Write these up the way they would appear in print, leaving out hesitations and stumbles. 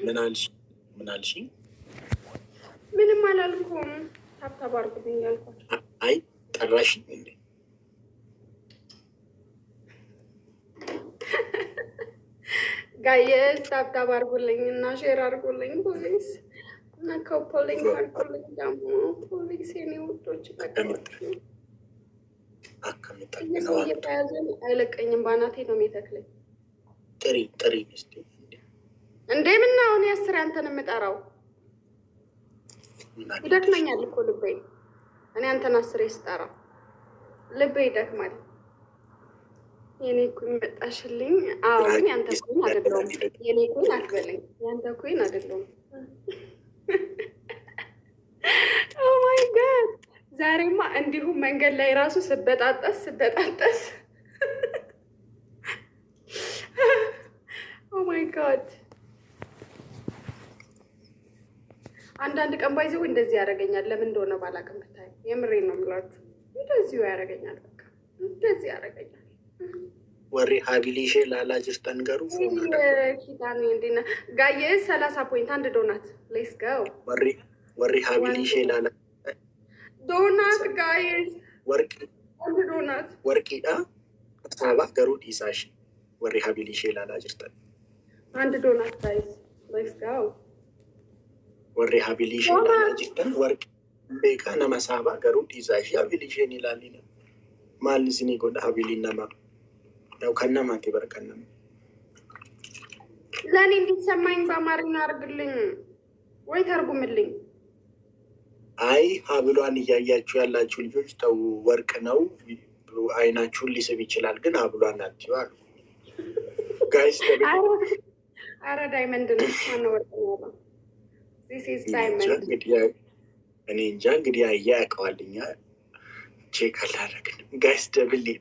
ምን አልሽ? ምን አልሽኝ? ምንም አላልኩም። Tap tap አድርጉልኝ ያልኳቸው። አይ ጠራሽኝ እንዴ? Guys, tap tap አድርጉልኝ እና share አድርጉልኝ please፣ እና copy link አድርጉልኝ ደግሞ please። የኔ ውዶች ጠቀማችሁ። Akkamitti እየተያዘ አይለቀኝም። በአናቴ ነው የሚተክለኝ። ጥሪ ጥሪ እስኪ። እንዴ ምን አሁን ያስር አንተን የምጠራው ይደክመኛል እኮ ልቤ። እኔ አንተን አስሬ ስጠራ ልቤ ይደክማል። የኔ queen መጣሽልኝ። አዎ ግን ያንተ queen አይደለሁም። የኔ queen አትበለኝ። ያንተ queen አይደለሁም። Oh my God፣ ዛሬማ እንዲሁም መንገድ ላይ ራሱ ስበጣጠስ ስበጣጠስ፣ oh my God። አንዳንድ ቀን ባይዘው እንደዚህ ያደርገኛል። ለምን እንደሆነ ባላውቅም ብታይ የምሬን ነው የምላችሁ። እንደዚሁ ያደርገኛል። በቃ እንደዚህ ያደርገኛል። Warri habilii ishee ilaalaa jirtan garuu foon ኪዳን እንዴት ነህ guys? 30 point፣ አንድ donut፣ let's go. Warri habilii ishee ilaalaa Donut guys. ወርቅ አንድ ዶናት። Warqiidha saaba garuu dhiisaa ishee warri habilii ishee ilaalaa jirtan. አንድ donut guys, let's go. Warri habilii ishee ilaalaa jirtan warqi beekaa nama saaba garuu dhiisaa ishee habilii isheen ilaalina. Maal isinii godha habiliin namaa? ያው kan namaati bara kan nama. ለእኔ እንዲሰማኝ በአማርኛ አድርግልኝ ወይ ተርጉምልኝ። አይ ሀብሏን እያያችሁ ያላችሁ ልጆች ተው፣ ወርቅ ነው አይናችሁን ሊስብ ይችላል፣ ግን ሀብሏን አትዩ አሉ። Guys. አረ diamond ነው። ማነው ወርቅ ነው ያለው? This is diamond. እኔ እንጃ እንግዲህ ያየ ያውቀዋል። እኛ check አላደረግንም። Guys, double.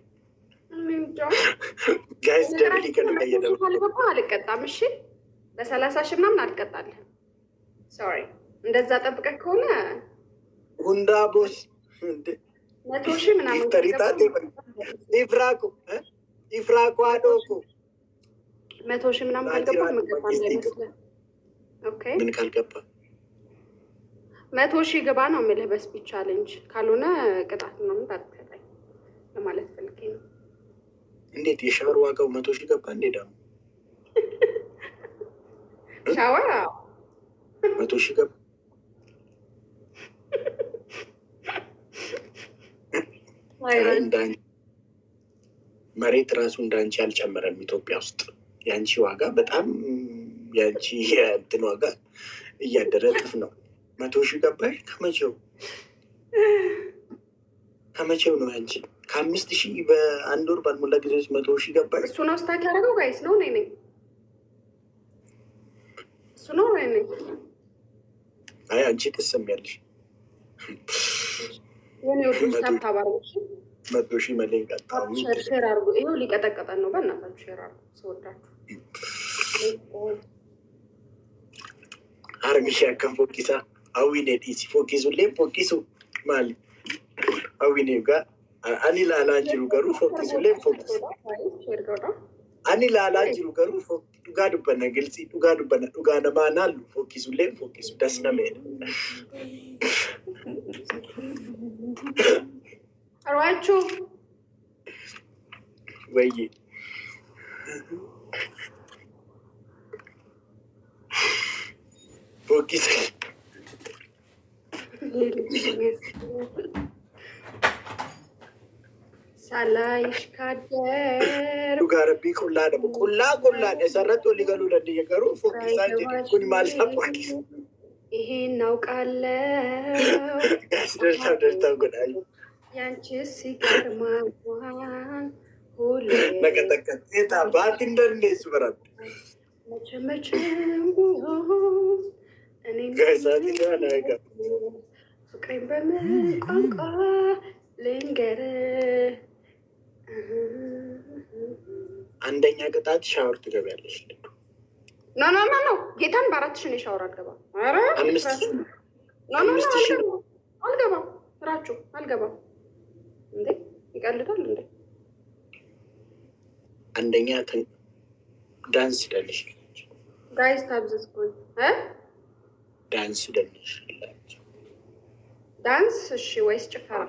እንጃ። Guys, double ይቀንቀየደ ካልገባ አልቀጣም። እሺ በ30,000 ምናምን አልቀጣልህም። Sorry፣ እንደዛ ጠብቀህ ከሆነ ሁንዳ ቦስ 100,000 ምናምን ይፍጠሪታት ኢፍራኩ ኢፍራኩ አዶኩ 100,000 ምናምን ካልገባ መቀጣ እንዳይመስልህ። Okay. ምን ካልገባ? 100,000 ግባ ነው የምልህ በ speed challenge፣ ካልሆነ ቅጣት ነው እንዳትቀጣኝ ለማለት ፈልጌ ነው። እንዴት የሻወር ዋጋው 100,000 ገባ እንዴ? ደግሞ ሻወር 100,000 ገባ። መሬት ራሱ እንዳንቺ አልጨመረም ኢትዮጵያ ውስጥ። የአንቺ ዋጋ በጣም የአንቺ የእንትን ዋጋ እያደረ እጥፍ ነው። 100,000 ገባሽ? ከመቼው ከመቼው ነው ያንቺ? ከ5,000 በአንድ ወር ባልሞላ ጊዜ ውስጥ 100,000 ገባሽ? እሱ ነው stuck ያደረገው guys፣ ነው እኔ ነኝ። እሱ ነው እኔ ነኝ። አይ አንቺ ትሰሚያለሽ። የኔ ወዶች tap tap አድርጉ። 100,000 መለኝ ቀጣ። Share share አድርጉ። ይኸው ሊቀጠቀጠን ነው። በእናታችሁ share አድርጉ ስወዳችሁ። Harmi ishee akkam fokkisaa. Hawwiinee dhiisi fokkisullee fokkisu maali? Hawwiinee gaa ani ilaalaa jiru garuu fokkisullee fokkisu. Share godhaa. Ani ilaalaa jiru garuu dhugaa dubbanna gilxii dhugaa dubbanna dhugaa namaa naallu fokkisullee fokkisu das nameedha. ሯችሁ። Wayye. Fokkisa. ሳላይሽ ካደር Dhugaa rabbii qullaadha. Qullaa qullaadha. Isarratti walii galuu dandeenya garuu fokkisaa jedhu kun maal isaa fokkisa? ይሄን አውቃለሁ። Guys, double tap double tap godhaa. ያንቺስ ይገርማል ሁሌ Naqa takka seetaa baatti hin dandeessu baratti. መቼ መቼም ቢሆን እኔ Guys, ati kana egaa. ፍቅሬን በምን ቋንቋ ልንገርህ? አንደኛ ቅጣት ሻወር ትገቢያለሽ። ልዱ። No, no, no, no፣ ጌታን በ4,000 ነው ሻወር አልገባም። ኧረ 5,000። No, no, no. 5,000። አልገባም፣ አልገባም፣ እራችሁ አልገባም። እንዴ ይቀልዳል እንዴ? አንደኛ ዳንስ ደንሽ። Guys, tap the screen. ዳንስ ደንሽላቸው። ዳንስ እሺ፣ ወይስ ጭፈራ?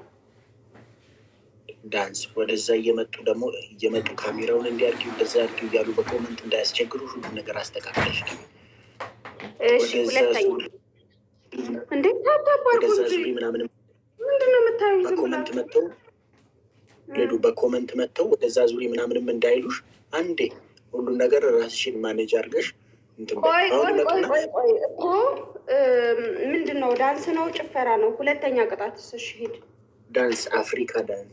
ዳንስ። ወደዛ እየመጡ ደግሞ እየመጡ ካሜራውን እንዲያርጊው እንደዛ አርጊው እያሉ በ comment እንዳያስቸግሩ ሁሉ ነገር አስተካክለሽ እሺ። ሁለተኛ እንዴ tap tap አድርጉ ወደዛ እንጂ ዙሪ ምናምንም ምንድን ነው የምታዩኝ? ዝም በ comment ብላችሁ መጥተው ሄዱ፣ በ comment መጥተው ወደዛ ዙሪ ምናምንም እንዳይሉሽ አንዴ ሁሉን ነገር ራስሽን manage አድርገሽ እንትን በይ። ቆይ አሁን ቆይ ቆይ ይመጡና ቆይ ቆይ እኮ ምንድን ነው፣ ዳንስ ነው ጭፈራ ነው? ሁለተኛ ቅጣትስ? እሺ ሂድ። ዳንስ፣ አፍሪካ ዳንስ።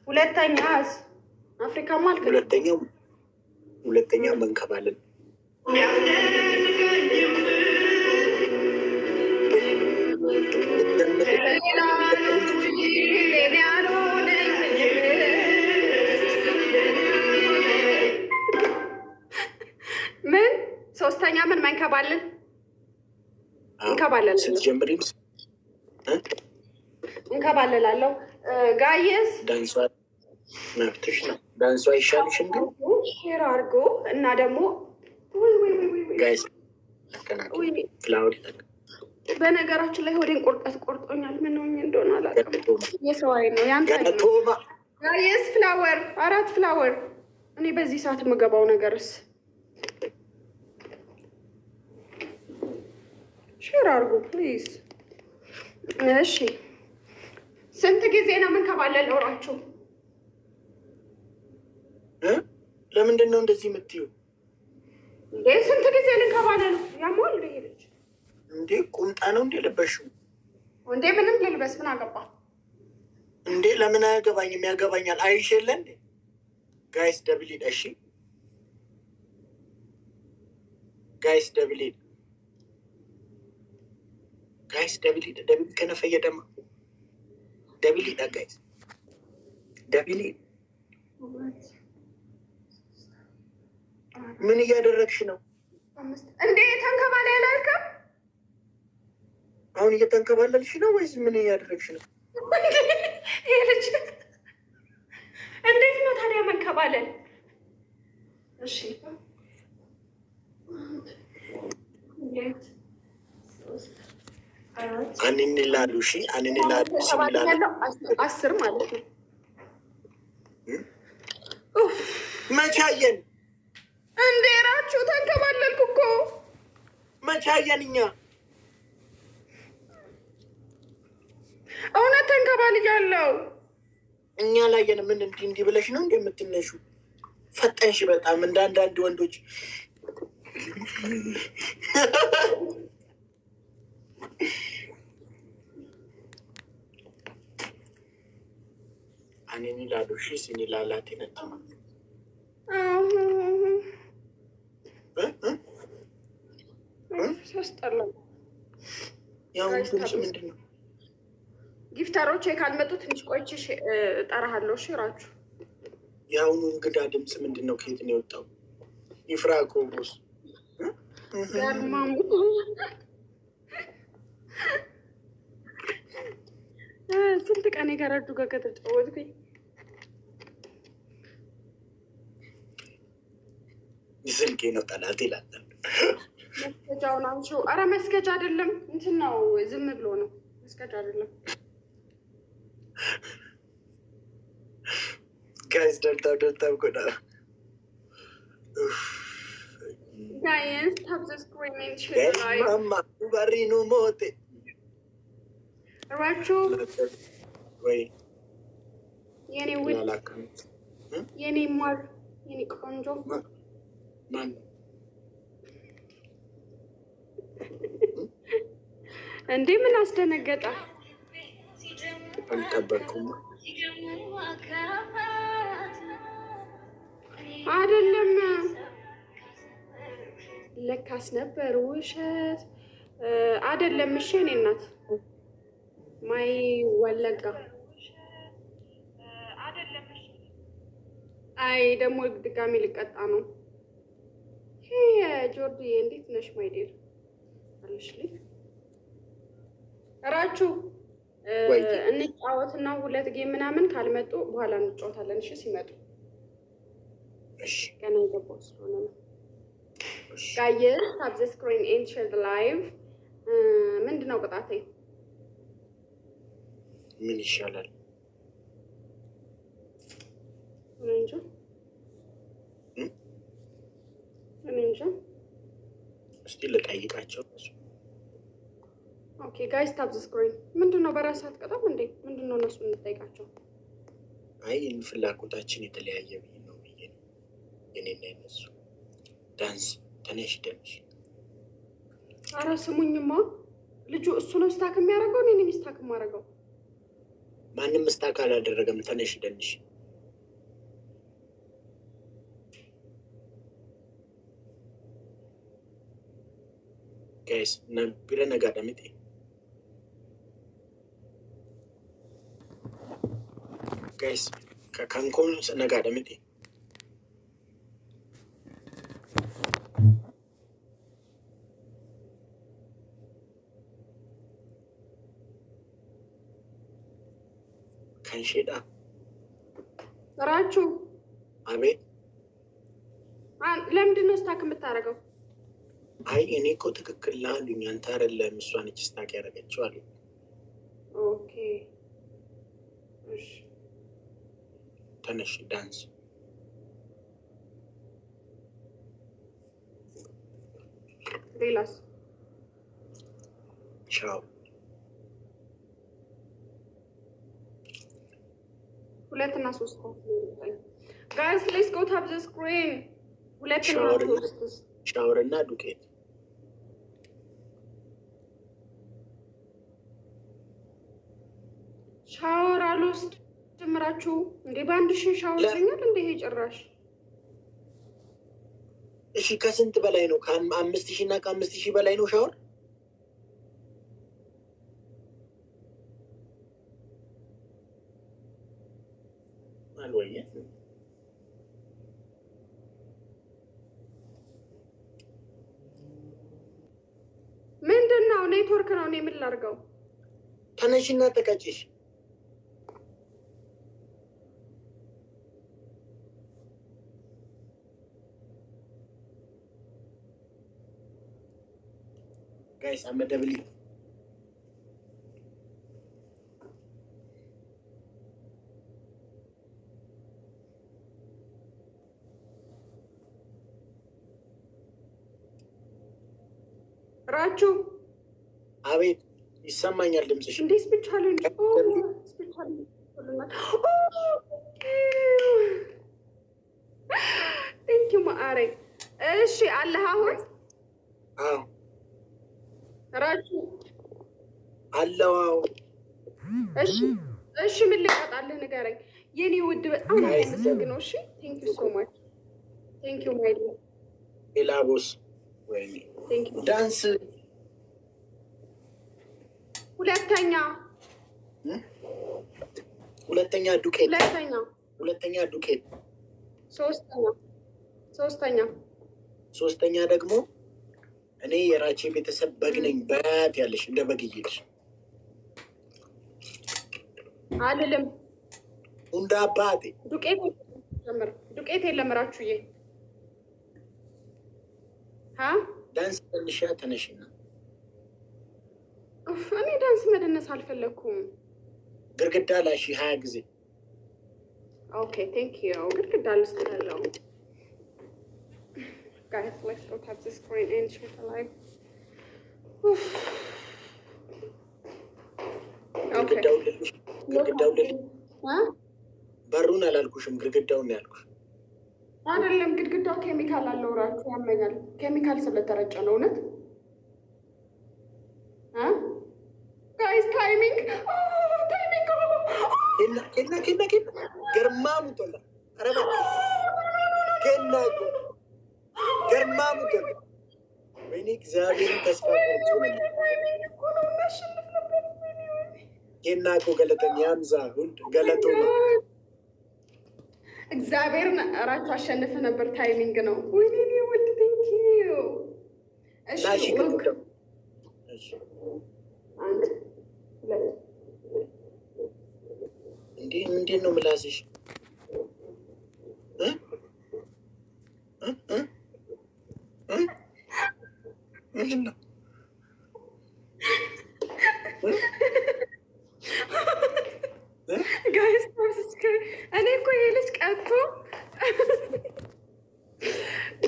ሁለተኛስ? አፍሪካማ አልክልም። ሁለተኛው መንከባለል። ሌላ ነው እንጂ ሌላ አልሆነኝም። ምን ሶስተኛ ምን መንከባለል? እንከባለላለሁ። ስትጀምሪም እንከባለላለሁ guys። ዳንሷ መብትሽ ነው። ዳንሷ አይሻልሽም ግን? Share አድርጎ እና ደግሞ ውይ ውይ ውይ ውይ ውይ። Guys ውይ። Flower. በነገራችን ላይ ሆዴን ቁርጠት ቆርጦኛል። ምን ሆኜ እንደሆነ አላውቅም። የሰው አይን ነው ያንተ አይን ነው። Galatoomaa. Guys, flower፣ አራት flower። እኔ በዚህ ሰዓት የምገባው ነገርስ share አድርጉ please። እሺ፣ ስንት ጊዜ ነው የምንከባለል? ኖራችሁ ለምንድን ነው እንደዚህ የምትዩ? እንዴ ስንት ጊዜ ልንከባለል? ያሟል እንደ ሄደች እንዴ ቁምጣ ነው እንዴ ለበሽው? እንዴ ምንም ልልበስ ምን አገባ? እንዴ ለምን አያገባኝም? ያገባኛል። አይሽ የለ እንዴ? Guys, double። እሺ guys, double። Guys, double, double kana fayyadama, double dha guys, double. ምን እያደረግሽ ነው? እንዴ ተንከባለ ያላልክም? አሁን እየተንከባለልሽ ነው ወይስ ምን እያደረግሽ ነው? ይሄ ልጅ እንዴት ነው ታዲያ መንከባለል? እሺ፣ ሁለት፣ ሶስት፣ አራት። Anin ilaalu እሺ፣ anin ilaalu sin ilaalu. ያለው 10 ማለት ነው። መቻየን? እንዴ ራችሁ ተንከባለልኩ እኮ። መቻየን እኛ? እውነት ተንከባልያለሁ። እኛ ላየን። ምን እንዲህ እንዲህ ብለሽ ነው እንደ የምትነሹ? ፈጠንሽ በጣም፣ እንደ አንዳንድ ወንዶች። Anin ilaalu እሺ sin ilaalaati natti እ እ ሲያስጠላ። ያሁኑ ድምፅ ምንድን ነው? Gifter ኦች ካልመጡ ትንሽ ቆይቼ እጠራሃለሁ። እሺ እራችሁ። የአሁኑ እንግዳ ድምፅ ምንድን ነው? ከየት ነው የወጣው? ይፍራ ኮቦስ። ገርማሙ ስንት ቀን የገረዱ ጋር ከተጫወትኩኝ። ስልኬ ነው ጠላት ይላል። መስገጃውን አንሺው። አረ መስገጃ አይደለም፣ እንትን ነው፣ ዝም ብሎ ነው። መስገጃ አይደለም። Guys, double tap, double tap godhaa. Guys, tap the screen and share Guys. Live. Mama ባሪኑ ሞቴ። እራችሁ። ወይ። የኔ ውድ፣ ላላከም። የኔ ማር፣ የኔ ቆንጆ። ማን? እንዴ ምን አስደነገጠ? አልጠበቅኩም። አይደለም፣ ለካስ ነበር ውሸት አይደለም። እሺ የኔ እናት፣ my ወለጋ። አይ ደግሞ ድጋሚ ልቀጣ ነው። Hey ጆርዲ፣ እንዴት ነሽ? My dear፣ አለሽልኝ? እራችሁ። ወይ። እንጫወትና ሁለት game ምናምን ካልመጡ በኋላ እንጫወታለን። እሺ ሲመጡ እሺ። ገና የገባው ስለሆነ ነው። Guys, tap the screen and share the live። ምንድን ነው ቅጣቴ? ምን ይሻላል? እኔ እንጃ፣ እኔ እንጃ። እስቲ ልጠይቃቸው። Okay guys, tap the screen። ምንድን ነው በራስህ አትቀጣም እንዴ? ምንድን ነው እነሱ እንጠይቃቸው? አይ፣ ፍላጎታችን የተለያየ ብዬ ነው ብዬ ነው የኔና የነሱ። ዳንስ፣ ተነሽ ደንሽ። አረ ስሙኝማ፣ ልጁ እሱ ነው stuck የሚያደርገው፣ እኔ ነኝ stuck የማደርገው። ማንም stuck አላደረገም። ተነሽ ደንሽ። Guys, bira nagaadha miti? Guys, kan koon nagaadha miti? Kan isheedha. ራችሁ። አቤት። ለምንድን ነው stuck የምታደርገው? አይ፣ እኔ እኮ ትክክል ነህ አሉኝ። አንተ አይደለም፣ እሷ ነች stuck ያደረገችው አሉኝ። Okay እሺ። ተነሽ ዳንስ። ሌላስ? ሻው ሁለት እና ሶስት። Guys, let's go, tap the screen። ሁለት እና ሶስት። ሻወር እና ዱቄት። ሻወር አልወስድ ጀምራችሁ እንዴ? በ1000 ሻወር ይለኛል እንዴ? ይሄ ጭራሽ። እሺ፣ ከስንት በላይ ነው? ከ5000 እና ከ5000 በላይ ነው ሻወር? አልወየ። ምንድን ነው? ኔትወርክ ነው። እኔ ምን ላድርገው? ተነሽና ተቀጭሽ። Guys, amma double. ራችሁ። አቤት፣ ይሰማኛል ድምፅሽ። እንዴ፣ speed challenge, speed challenge! Thank you ማአሬ። እሺ፣ አለህ አሁን? አዎ። ራችሁ። አለው፣ አዎ። እሺ እሺ፣ ምን ልቀጣልህ ንገረኝ የኔ ውድ። በጣም ነው የማመሰግነው። እሺ፣ thank you so much, thank you my ሌላ boss፣ ወይኔ። Thank you. ዳንስ። ሁለተኛ። ሁለተኛ ዱቄት። ሁለተኛ። ሁለተኛ ዱቄት። ሶስተኛ፣ ሶስተኛ። ሶስተኛ ደግሞ እኔ የራቼ ቤተሰብ በግ ነኝ በት ያለሽ፣ እንደ በግ እየሄድሽ። አልልም። እንደ አባቴ። ዱቄት ጀምር። ዱቄት የለም ራችሁዬ። ሀ። ዳንስ ተንሻ፣ ተነሽና። ኡፍ፣ እኔ ዳንስ መደነስ አልፈለግኩም። ግርግዳ ላሺ 20 ጊዜ። Okay, thank you። ግድግዳ ልስላለው። Guys, let's go, tap the screen and share the live. Okay. ግርግዳውን ልልሽ፣ ግርግዳውን ልልሽ። በሩን አላልኩሽም፣ ግርግዳውን ነው ያልኩሽ። አይደለም፣ ግድግዳው ኬሚካል አለው። ራችሁ፣ ያመኛል። ኬሚካል ስለተረጨ ነው። እውነት። Guys, timing, timing! Kenna, kenna, kenna, kenna! Garmaamu tola! ኧረ እባክህ kenna እኮ ገርማሙ tola! ወይኔ እግዚአብሔርን ተስፋ ቆርጬ ነበር። Timing እኮ ነው። እናሸንፍ ነበር። ወይኔ ወይኔ! Kenna እኮ galatoomi ያምዛ ሁንድ galatoomaa። እግዚአብሔርን እራችሁ አሸንፈ ነበር። Timing ነው። ወይኔ እኔ ውድ፣ thank you። እሺ። ላሺ Look. ግርግዳው። እሺ። አንድ፣ ሁለት። እንዴ፣ ምንድን ነው ምላስሽ? እ? እ? እ? እ? ምንድን ነው? Guys፣ እኔ እኮ ይሄ ልጅ ቀጥቶ፣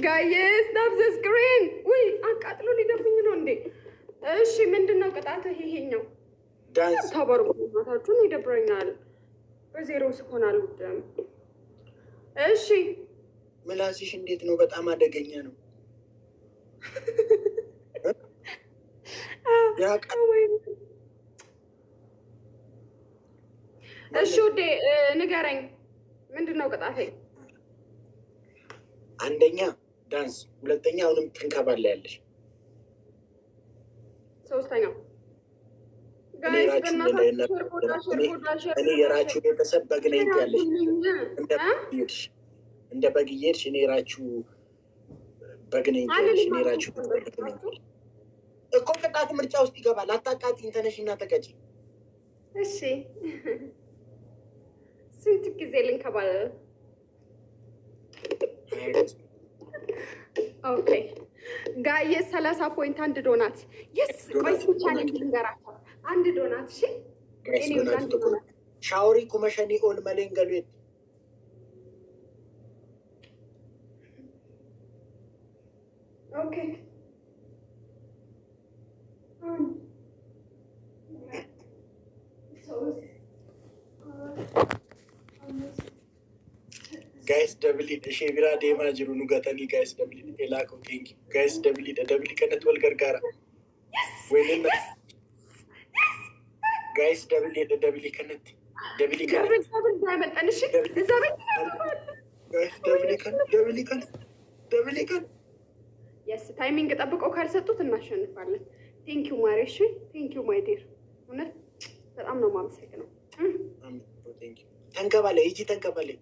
guys, tap the screen። ውይ፣ አቃጥሎ ሊደፉኝ ነው እንዴ? እሺ፣ ምንድን ነው ቅጣት? ይሄኛው ዳንስ። ተባርጎ ማታችሁን ይደብረኛል። በዜሮ ስሆን አልወድም። እሺ። ምላስሽ እንዴት ነው? በጣም አደገኛ ነው። ያውቃል። እሺ ውዴ፣ ንገረኝ፣ ምንድን ነው ቅጣቴ? አንደኛ ዳንስ፣ ሁለተኛ አሁንም ትንከባለያለሽ። ሶስተኛው እኔ guys ራችሁ በእናታችሁ share godhaa፣ share godhaa፣ share። እኔ የራችሁ ቤተሰብ በግ ነኝ ትያለሽ። እንደ በግ እየሄድሽ፣ እንደ በግ እየሄድሽ እኔ የራችሁ በግ ነኝ ትያለሽ። እኔ የራችሁ ቤተሰብ በግ ነኝ እኮ። ቅጣት ምርጫ ውስጥ ይገባል። አታቃጢኝ፣ ተነሽና ተቀጪ። እሺ፣ ስንት ጊዜ ልንከባለል? Okay guys፣ 30 point፣ አንድ donut። Yes፣ ቆይ፣ ስንት challenge ልንገራቸው። አንድ ዶናት። እሺ። Guys፣ እኔ ዶናት። አንድ tokko donut። Showerii 5,000 ol malee hin galu. Okay፣ አንድ፣ ሁለት፣ ሶስት፣ አራት፣ አምስት። Guys, double ishee biraa deemaa jiru nu gatanii. Guys, double elaakoo, thank you guys, double double kanatti wal gargaara. Wayne, guys, double double kanatti, double double kanatti. Double እንዳይመልጠን። እሺ፣ እዛ ቤት። Guys, double kan double kan double kan። Yes፣ timing ጠብቀው ካልሰጡት እናሸንፋለን። Thank you ማሬ። እሺ፣ thank you my dear። እውነት በጣም ነው የማመሰግነው። ተንከባለይ፣ ሂጂ ተንከባለይ።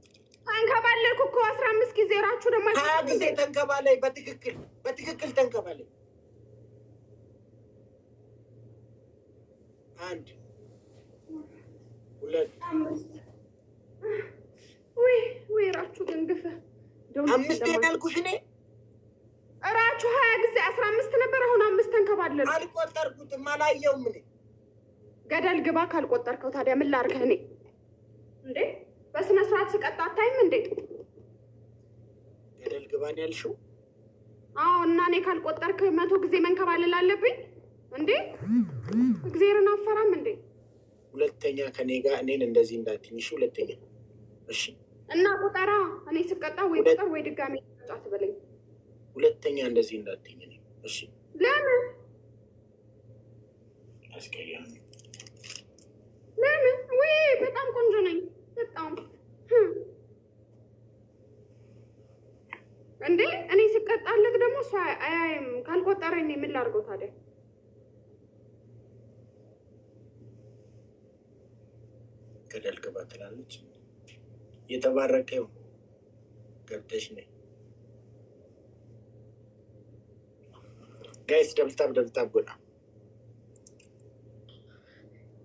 ተንከባለልኩ እኮ 15 ጊዜ። ራችሁ ደግሞ 20 ጊዜ ተንከባለይ። በትክክል በትክክል ተንከባለይ። አንድ፣ ሁለት፣ አምስት። ውይ ውይ፣ ራችሁ ግን ግፍ። አምስት ያልኩሽ እኔ። እራችሁ 20 ጊዜ፣ 15 ነበር። አሁን አምስት ተንከባለሉ። አልቆጠርኩትም፣ አላየውም እኔ። ገደል ግባ ካልቆጠርከው። ታዲያ ምን ላድርግህ እኔ? እንዴ፣ በስነ ስርዓት ስቀጣ አታይም እንዴ? ገደል ግባን ያልሽው? አዎ፣ እና እኔ ካልቆጠርክ 100 ጊዜ መንከባለል አለብኝ እንዴ? እግዜርን አፈራም እንዴ? ሁለተኛ ከኔ ጋር እኔን እንደዚህ እንዳትኝ እሺ። ሁለተኛ፣ እሺ። እና ቁጠራ። እኔ ስቀጣ ወይ ቁጠር ወይ ድጋሜ ቀጣ ትበለኝ። ሁለተኛ እንደዚህ እንዳትኝ እኔ፣ እሺ። ለምን? አስቀያሚ። ለምን? ወይ በጣም ቆንጆ ነኝ። በጣም እንዴ፣ እኔ ስቀጣለት ደግሞ እሱ አያይም። ካልቆጠረ እኔ ምን ላድርገው ታዲያ? ገደል ግባ ትላለች። የተባረከ ይሁን። ገብተሽ ነይ። Guys, double tap, double tap godhaa።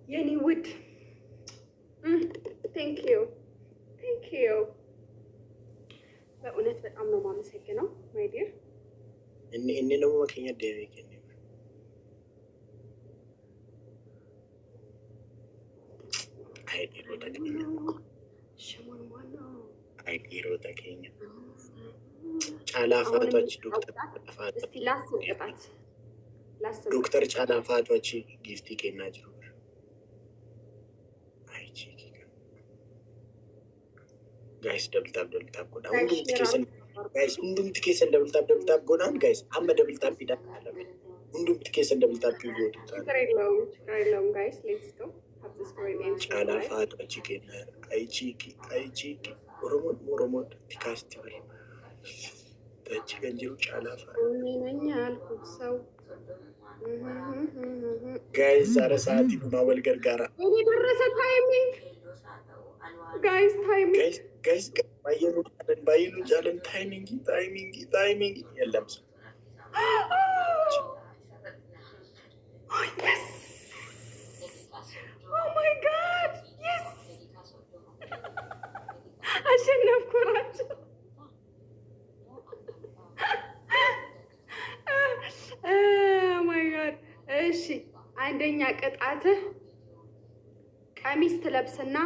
የኔ ውድ፣ thank you, thank you። በእውነት በጣም ነው የማመሰግነው my dear። Inni namuma keenya deemee kenne. Ay dhiirota keenya. ሽሞን ዋናው። Ay dhiirota keenya. Caalaa faatu achi, Dooktar Faatu. እስቲ ላስብ ቅጣት ላስብ። Dooktar Caalaa faatu achi giiftii kennaa jiru. Ay cheekii kan. Guys, double tap, double tap godhaa. Hundumti keessan, guys, hundumti keessan double tap, double tap godhaan, guys. Amma double tap fidaa. Hundumti keessan double tap gootu. ችግር የለውም፣ ችግር የለውም። Guys, let's go, tap the screen and Caalaa faatu achi kennaa. Ay cheekii, ay cheekii. Oromoon Oromoon tikaasti bari. Achi kan jiru Caalaa faatu. እኔ ነኝ ያልኩት ሰው። Guys, saara sa'aatii dhumaa wal gargaara. እኔ ደረሰ timing, guys, timing። Guys, guys, baay'ee nu caalan, baay'ee nu caalan. Timing, timing, timing የለም ሰው። Yes, oh my God, yes፣ አሸነፍኩ እራቸው። እሺ አንደኛ ቅጣትህ ቀሚስ ትለብስና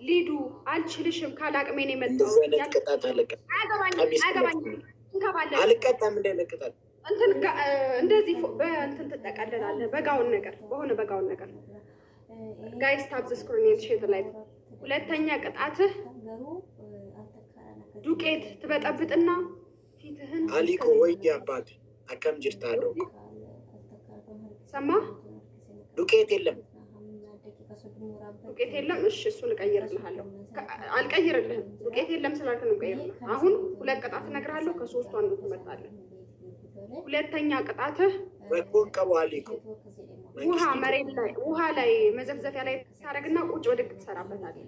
ሊዱ አልችልሽም ካላቅሜ ነው የመጣሁት እንደዚህ አይነት ቅጣት አልቀጣም። አያገባኝም ቀሚስ አያገባኝም እንከባለን አልቀጣም። እንደ አይነት ቅጣት እንትን እንደዚህ በእንትን ትጠቀልላለህ። በጋውን ነገር በሆነ በጋውን ነገር። Guys, tap the screen, share live። ሁለተኛ ቅጣትህ ዱቄት ትበጠብጥና ፊትህን አሊኮ ወይ አባት akkam jirta ዶክ ሰማ ዱቄት የለም። ዱቄት የለም። እሺ እሱን እቀይርልሃለሁ። አልቀይርልህም። ዱቄት የለም ስላልክ ነው እቀይርልህ። አሁን ሁለት ቅጣት እነግርሃለሁ። ከሶስቱ አንዱ ትመርጣለህ። ሁለተኛ ቅጣትህ rakkoon qabu አሊኮ ውሃ መሬት ላይ ውሃ ላይ መዘፍዘፊያ ላይ ታደርግና ቁጭ ብድግ ትሰራበታለህ።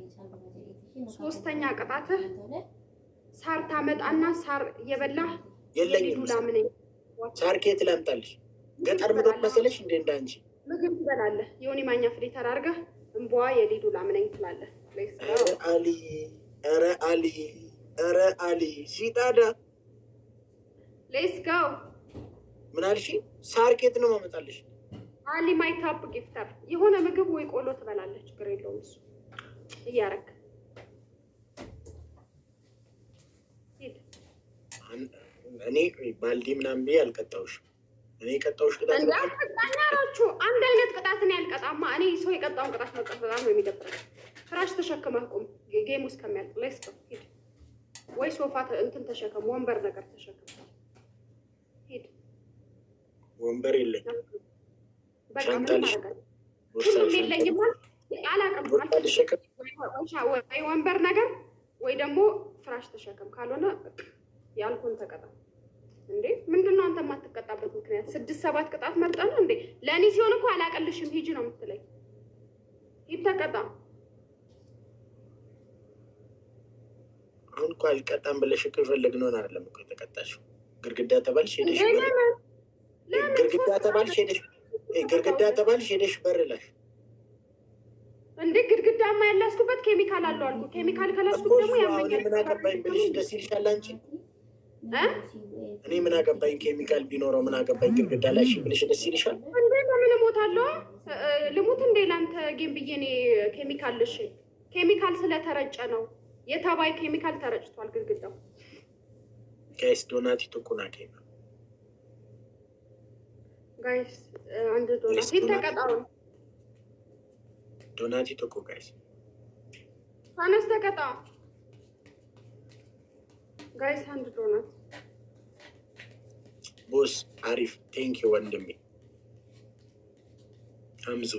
ሶስተኛ ቅጣትህ ሳር ታመጣና ሳር እየበላህ የለኝም። የሊዱ ላም ነኝ ሳር ከየት ላምጣልሽ? ገጠር ምን መሰለሽ እንደ እንዳንቺ ምግብ ትበላለህ። የሆነ ማኛ filter አድርገህ እንቧ የሊዱ ላም ነኝ ትላለህ። Let's go. ኧረ አሊ፣ ኧረ አሊ፣ ኧረ አሊ ሲጣዳ Let's go. ምን አልሽ? ሳር ከየት ነው ማመጣልሽ? አሊ my top gifter፣ የሆነ ምግብ ወይ ቆሎ ትበላለህ። ችግር የለውም እሱ እያረክ ሂድ። እኔ ባልዲ ምናምን ብዬ አልቀጣሁሽም። እኔ የቀጣሁሽ ቅጣት እንዳትቀጣኝ አላችሁ። አንድ አይነት ቅጣት እኔ አልቀጣማ። እኔ ሰው የቀጣውን ቅጣት መቅጣት በጣም ነው የሚደብረኝ። ፍራሽ ተሸክመህ ቁም game ኡ እስከሚያልቅ። Let's go፣ ሂድ። ወይ ሶፋ እንትን ተሸከም፣ ወንበር ነገር ተሸከም። ሂድ። ወንበር የለኝም። በቃ ሻንጣ ምንም ልሽ አደርጋለሁ። ቦርሳ ሁሉም ልሸከም የለኝም አላውቅም። ቦርሳ ልሸከም። ወይ ወንበር ነገር ወይ ደግሞ ፍራሽ ተሸከም፣ ካልሆነ በቃ ያልኩን ተቀጣ። እንዴ ምንድን ነው አንተ የማትቀጣበት ምክንያት? ስድስት ሰባት ቅጣት መርጠህ ነው እንዴ? ለእኔ ሲሆን እኮ አላቀልሽም ሂጂ ነው የምትለኝ። ሂድ ተቀጣ። አሁን እኮ አልቀጣም ብለሽ እኮ የፈለግነውን አይደለም እኮ የተቀጣሽው። ግድግዳ ተባልሽ ሄደሽ እንዴ በር ለምን ለምን ግድግዳ ሶስት ተባልሽ ሄደሽ ግድግዳ ተባልሽ ሄደሽ በር ላሽ እንዴ ግድግዳማ ያላስኩበት ኬሚካል አለው አልኩ። ኬሚካል እኮ ከላስኩት ደግሞ እሱ አሁን ያመኛል። ምን አገባኝ ብልሽ ደስ ይልሻል አንቺ? እ? እኔ ምን አገባኝ ኬሚካል ቢኖረው ምን አገባኝ ግድግዳ ላይ እሺ ብልሽ ደስ ይልሻል? እንዴ ለምን እሞታለሁ? ልሙት እንዴ ለአንተ game ብዬ እኔ ኬሚካል ልሽ ኬሚካል ስለተረጨ ነው። የተባይ ኬሚካል ተረጭቷል ግድግዳው። Guys, donut tokko naa kenna Guys, አንድ ዶናት Guys, ሂድ ዶናት ተቀጣው። Donut tokko guys። ተነስ ተቀጣ። Guys, አንድ donut። Boss አሪፍ thank you ወንድሜ አምዙ።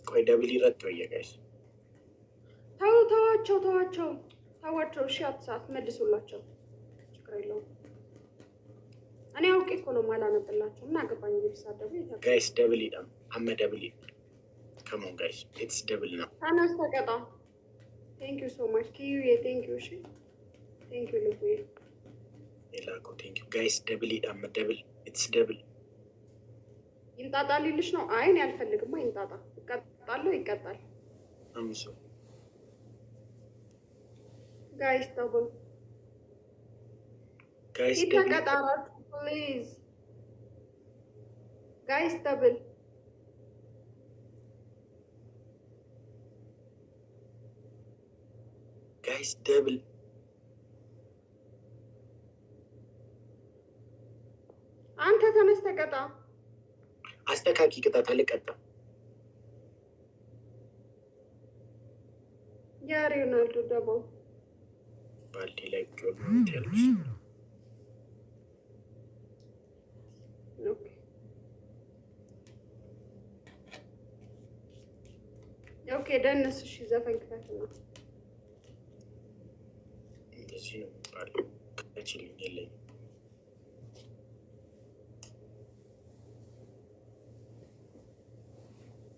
ቆይ double ይረጥ ወየ guys። ተው ተዋቸው፣ ተዋቸው፣ ተዋቸው። እሺ አትሰዓት መልሱላቸው። ችግር የለውም። እኔ አውቄ እኮ ነው የማላነብላቸው። ምን አገባኝ ቢሳደቡ። Guys, double ይዳም amma double, come on guys, it's double ነው። ተነስ ተቀጣ። Thank you so much ኪዩዬ፣ thank you። እሺ thank you ልቡዬ። የላከው thank you guys። Double ይዳም double, it's double። ይምጣጣ ሊልሽ ነው። አይ እኔ አልፈልግማ። ይምጣጣ። ይቀጣለሁ፣ ይቀጣል። አምዙ። Guys, double። Guys, double። ይተቀጣራችሁ please guys, double። Guys, double። አንተ ተነስ ተቀጣ። አስተካኪ ቅጣት አልቀጣም። ያ ሮናልዶ double። ባልዲ ላይ ቁጭ ብሎ ነው ያለሽ። Okay, ደንስ። እሺ ዘፈን ክፈት ነው። እንደዚህ ነው የሚባለው። ከችልኝ የለኝም።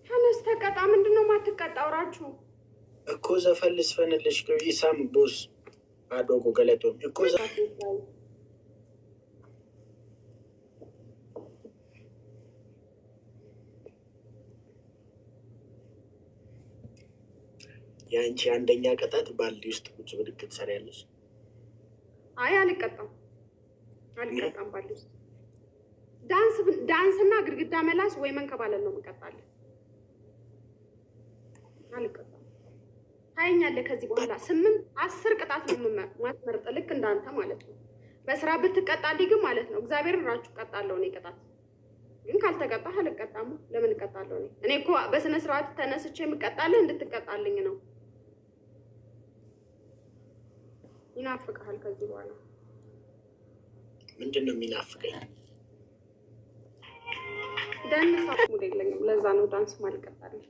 ተነስ ተቀጣ። ምንድን ነው የማትቀጣው? ራችሁ እኮ ዘፈን ልስፈንልሽ። ኢሳም boss አዶጎ ገለቶም እኮ የአንቺ አንደኛ ቅጣት ባልዲ ውስጥ ቁጭ ብድግ ትሰሪያለሽ። አይ አልቀጣም፣ አልቀጣም። ባልዲ ውስጥ ዳንስ ዳንስና ግድግዳ መላስ ወይ መንከባለል ነው የምቀጣለን። አልቀጣም። ታየኛለህ። ከዚህ በኋላ 8 10 ቅጣት ነው ማስመርጥ፣ ልክ እንዳንተ ማለት ነው። በስራ ብትቀጣልኝ ግን ማለት ነው እግዚአብሔርን ራችሁ እቀጣለሁ እኔ። ቅጣት ግን ካልተቀጣህ አልቀጣም። ለምን እቀጣለሁ እኔ? እኔ እኮ በስነ ስርዓት ተነስቼ የምቀጣልህ እንድትቀጣልኝ ነው። ይናፍቅሃል ከዚህ በኋላ። ምንድን ነው የሚናፍቀኝ? ዳንስ mood የለኝም። ለዛ ነው ዳንስ ማልቀጣልህ።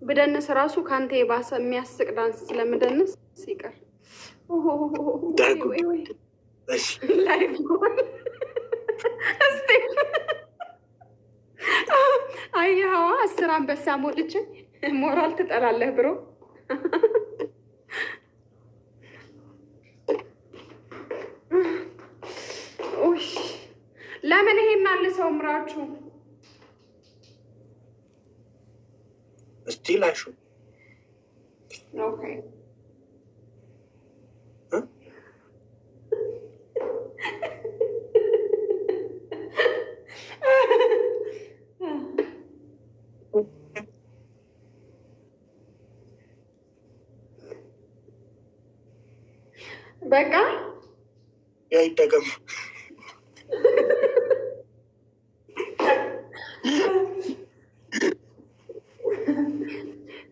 ብደንስ ራሱ ከአንተ የባሰ የሚያስቅ ዳንስ ስለምደንስ ይቀር። ዳጉ እሺ። Live እስቲ አየኸዋ፣ 10 አንበሳ ሞልቼ ሞራል ትጠላለህ bro። ኡሽ፣ ለምን ይሄን አልሰው ምራችሁ? እስቲ ላሹ። Okay. እ? በቃ። ያ ይደገም።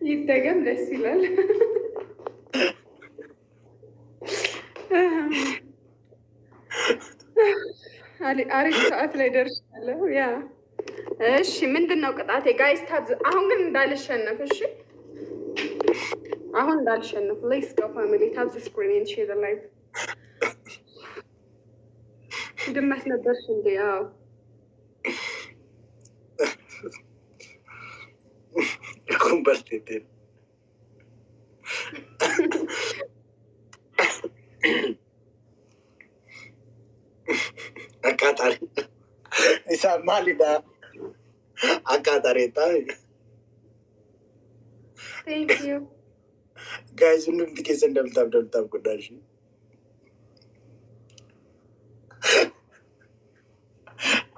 ይደገም፣ ደስ ይላል። አሪፍ ሰዓት ላይ ደርሻለሁ። Yeah፣ እሺ፣ ምንድን ነው ቅጣቴ? Guys, tap። አሁን ግን እንዳልሸነፍ፣ እሺ፣ አሁን እንዳልሸነፍ። Let's go, family, tap the screen and share the live። ድመት ነበርሽ እንዴ? አዎ። Convertite. Akkaataa isaa maalidha? Akkaataa reettaa. Thank you. Guys, hundumti keessan double tap double tap godhaa ishee.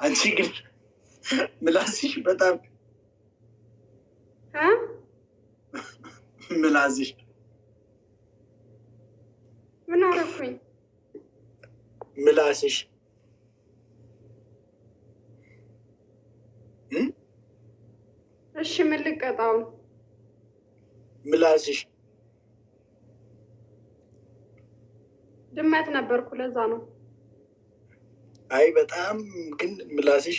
አንቺ ግን ምላስሽ በጣም እ ምላስሽ። ምን አደረኩኝ? ምላስሽ እ? እሺ፣ ምን ልቀጣው? ምላስሽ። ድመት ነበርኩ፣ ለዛ ነው። አይ፣ በጣም ግን ምላስሽ።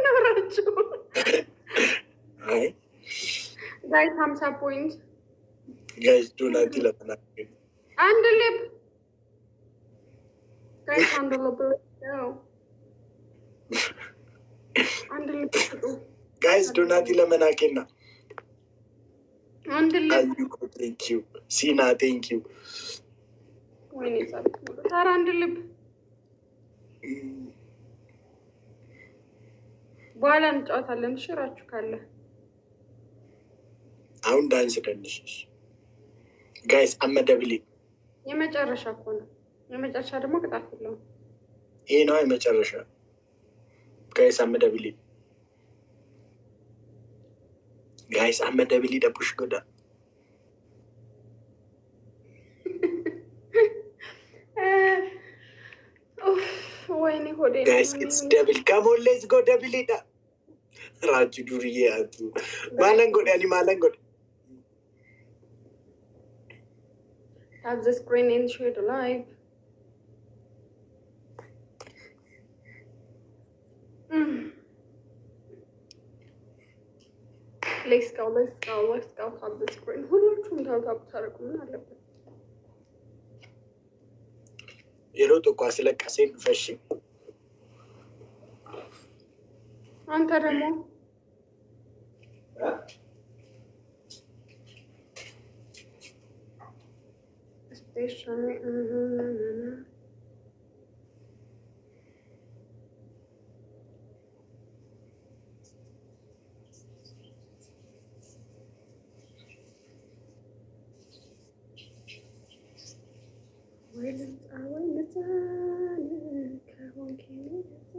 ኖራችሁ። አይ። Guys, 50 point. Guys, ዶናቲ ለተናገር። አንድ ልብ guys፣ አንድ ልብ ነው። አንድ ልብ ስጡ። Guys, ዶናቲ ለመናኬና። አንድ ልብ። አዩኮ thank you፣ ሲና thank you። ወይኔ ጸጥ፣ ኧረ አንድ ልብ። በኋላ እንጫወታለን። ሽራችሁ ካለ። አሁን ዳንስ ደንሽ guys፣ amma double። የመጨረሻ እኮ ነው። የመጨረሻ ደግሞ ቅጣት የለውም። ይሄ ነው የመጨረሻ። Guys, amma double, guys, amma double ደቡሽ ጎዳ። ኡፍ፣ ወይኔ ሆዴ። Guys, it's double, come on, let's go, double dha። ራጁ ዱርዬ አቱ maalan godhe ani maalan godhe? Tap the screen and share the live. Let's go, let's go, let's go. Tap the screen. ሁላችሁም tap tap ታደርጉ ምን አለበት? Yeroo tokko as laqqasee dhufashi. አንተ ደግሞ especially ወይ ልምጣ ወይ ልጣን ከሆንክ የኔ ዕጣ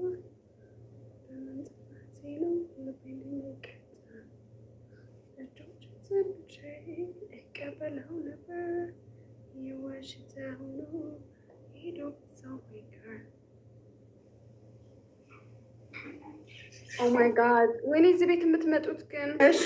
በመምጣቴ ነው ልቤን የሚቀጣ። እጆቼን ዘርግቼ እቀበለው ነበር የዋሽታ ሆኖ ሄዶ በዛው ቢቀር። Oh my God፣ ወይኔ እዚህ ቤት የምትመጡት ግን እሺ።